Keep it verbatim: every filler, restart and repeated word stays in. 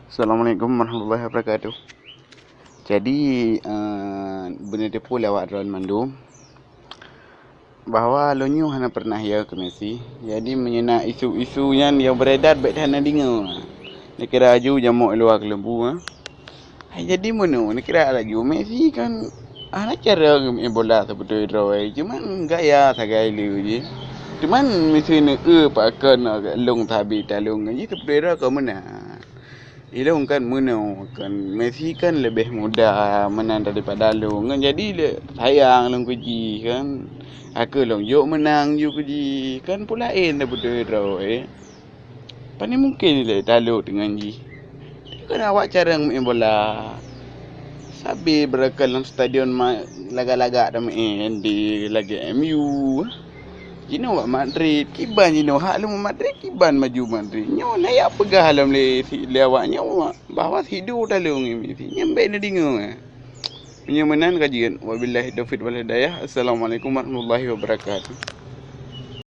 Assalamualaikum warahmatullahi wabarakatuh. Jadi, eh, beuneuteupeu lé awak droen mandum bahwa lôn nyoe hana pernah yo keu Messi. Jadi meunyoe na isu-isu nyan nyang beredar, bèk hana deungoe. Neukira laju jamok luwa keuleumbu, ha. Hai jadi meunoe, neukira laju Messi kan hana cara ngeumeu'en bola seubeutôi droe, cuman gaya sagai lé jih. Cuman miseue neu-eu pakon lôn sabe talong jih seubeutôi droe kon meunan. Ilôn kan meunoe kan, Messi kan leubeh muda meunan daripada lôn kan, jadi le sayang lôn keu jih kan. Akhé lôn jok meunang ju keu jih kan, peue laén seubeutôi droe. Pane mungken ilèe talok deungon jih. Kan awak carông meu'en bola. Sabe beureukat lam stadion ma-, lagak-lagak tameu'en di lagèe M U. Jinoe wak Madrid, kiban jinoe hak lôn Madrid, kiban maju Madrid. Nyoe na jak peugah lom lé si-, lé awak nyoe bahwa sidu talong ngon Messi. Nyan bèk neudeungoe. Meunyoe meunan ka jeuet. Wabillahi taufiq wal hidayah. Assalamualaikum warahmatullahi wabarakatuh.